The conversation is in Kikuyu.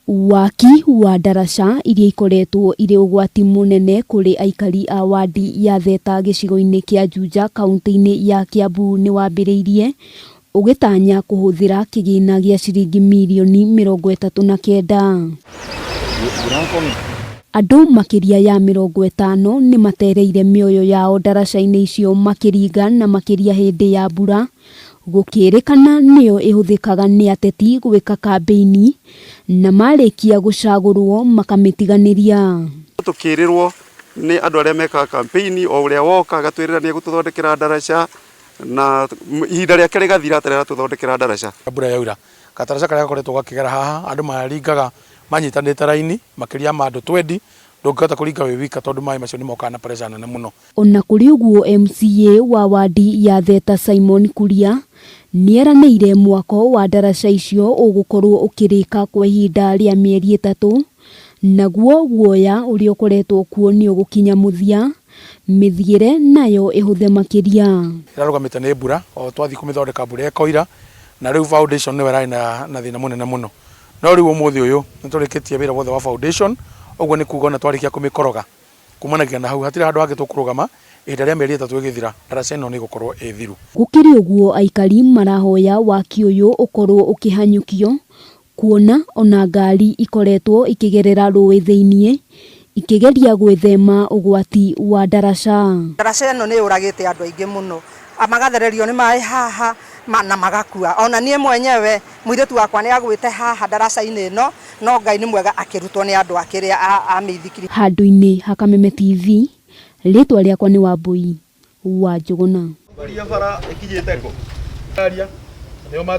Waki wa ndaraca iria ikoretwo irĩ ũgwati mũnene kũrĩ aikari a wadi ya Theta gĩcigo-inĩ kĩa Juja kaunti-inĩ ya Kiambu nĩ wambĩrĩirie ũgĩtanya kũhũthĩra kĩgĩna gĩa ciringi mirioni 39. Andũ makĩria ya 50 nĩ matereire mĩoyo yao ndaraca-inĩ icio makĩringa na makĩria hĩndĩ ya mbura gũkĩrĩkana nĩyo ĩhũthĩkaga nĩ ateti gwĩka kambĩini na marĩkia gũcagũrwo makamĩtiganĩria. Tũkĩrĩrwo nĩ andũ arĩa mekaga campaign o ũrĩa woka agatwĩrĩra nĩ egũtũthondekera ndaraca na ihinda rĩake rĩgathira atarĩ aratũthondekera ndaraca. Mbura yaura gataraca karĩa gakoretwo gakĩgera haha andũ maringaga manyitanĩte raini makĩria ma andũ 20 ndũngĩhota kũringa wĩ wika tondũ maĩ macio nĩ mokaga na pressure nene mũno. Ona kũrĩ ũguo, MCA wa wadi ya Theta Simon Kuria nĩeranĩire mwako wa ndaraca icio ũgũkorwo ũkĩrĩka kwa ihinda rĩa mĩeri 3, naguo guoya ũrĩa ũkoretwo kuo nĩ ũgũkinya mũthia, mĩthiĩre nayo ĩhũthe makĩria. Ĩrarũgamĩte nĩ mbura o twathiĩ kũmĩthondeka mbura ĩkoira na rĩu foundation nĩyo ĩrarĩ na thĩna mũnene mũno, no rĩu ũmũthĩ ũyũ nĩ tũrĩkĩtie wĩra wothe wa foundation. Ũguo nĩ kuga ona twarĩkia kũmĩkoroga kumanagia na hau hatirĩ handũ hangĩ tũkũrũgama. Ihinda rĩa mĩeri 3 ĩgĩthira, ndaraca ĩno nĩ ĩgũkorwo ĩ thiru. Gũkĩrĩ ũguo, aikari marahoya waki ũyũ ũkorwo ũkĩhanyũkio kuona ona ngari ikoretwo ikĩgerera rũĩ thĩiniĩ ikĩgeria gwĩthema ũgwati wa ndaraca. Ndaraca ĩno nĩ yũragĩte andũ aingĩ mũno, magathererio nĩ maĩ haha na magakua. Ona niĩ mwenyewe mũirĩtu wakwa nĩ agwĩte haha ndaraca-inĩ ĩno, no Ngai nĩ mwega akĩrutwo nĩ andũ akĩrĩa a mĩithikiri. Handũ-inĩ ha Kameme TV, rĩtwa rĩakwa nĩ Wambui wa Njũgũna. Bara ĩkinyĩte kũ?